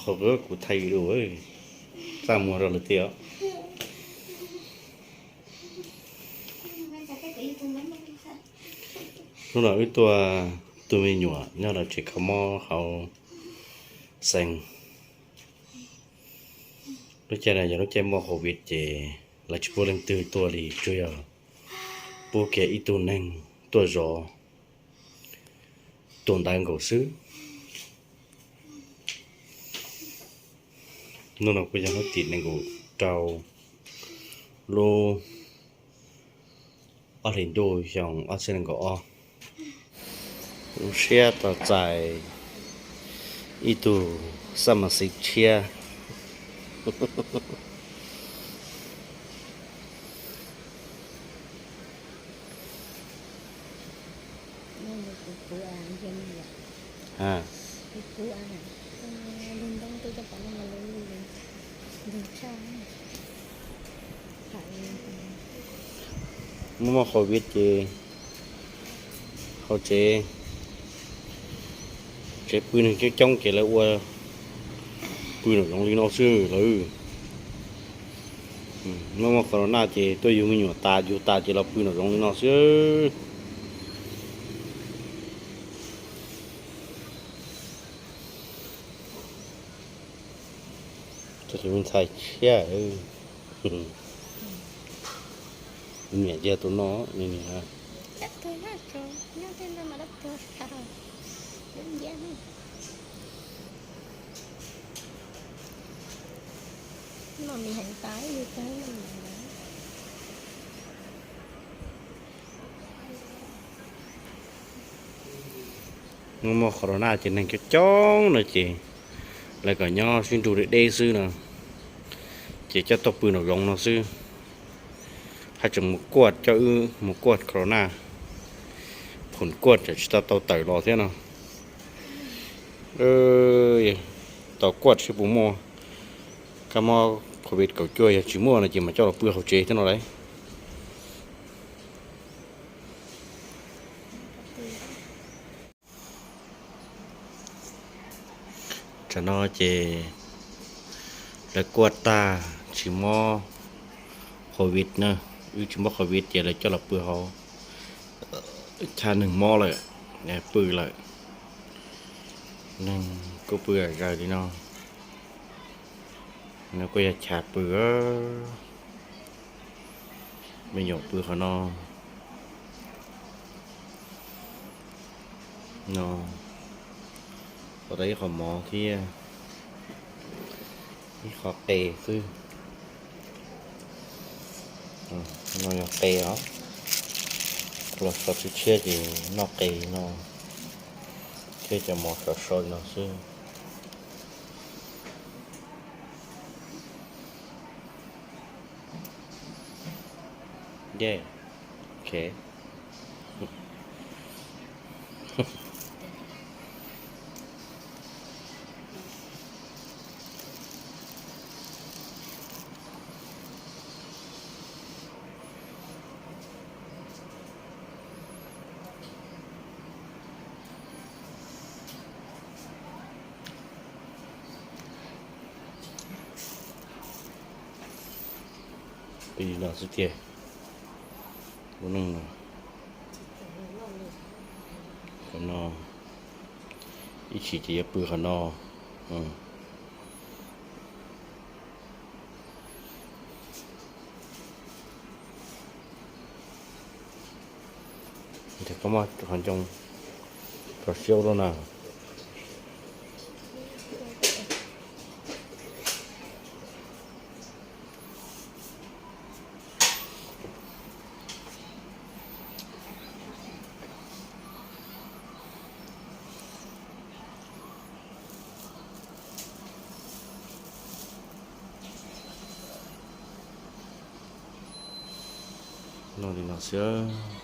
Qhov kuv thaij video, txaj muag rau lawm tiag. Hnub no wb tuaj tu me nyuam nyob rau tsev kho mob hauv Xeev. Lub caij no yog lub caij muaj covid ces lawv tsis pub leej twg tuaj li, tsuas yog pub kiag ib tug neeg tuaj zov tus ntawd nkaus xwb. Hnub no kuj yog hnub tim nees nkaum rau lub ob hlis ntuj xyoo ob txhiab nees nkaum ob. Zoo siab tau txais ib tug xab mas xis tshiab. Muaj muaj covid ces hauv tsev, tsev pw neeg coob coob ces lawv ua pw nraum zoov li no xwb lawm. Muaj muaj corona ces tuaj yug me nyuam tas yug tas ces los pw nraum zoov li no xwb. Tus me ntxhais tshiab, niam cia tus no, niam. Muaj muaj corona ces neeg coob coob no ces lawv kom nyob sib nrug deb deb xwb no, ces coj tuaj pw nraum zoov no xwb. Haj tseem mus kuaj, coj wb mus kuaj corona, phoom kuaj tsam tsis tau tau tawm los thiab no. Tau kuaj seb puas muaj kab mob covid kaum cuaj, yog tsis muaj no ces mam coj los pw hauv tsev thiab no lauj. Tsam no ces lawv kuaj tag tsis mob covid na, wb tsis mob covid ces lawv coj los pw hauv, chaw neeg mob lawm, pw lawm. Neeg kuj pw zaws li no. No kuj yog chaw pw, me nyuam pw qhov no. No, pom tau ib qho mov thiab ib qho qe xwb. No yog qe os, los sov tshiab tshiab ces noj qe no thiab cov mov sov sov no xwb. Pw li no xwb tiag. Lub neej no, qhov no, ib chim ces yuav pw qhov no. Ntawm koj muaj qhov ncoo tso siab ua luaj na. No li no xwb.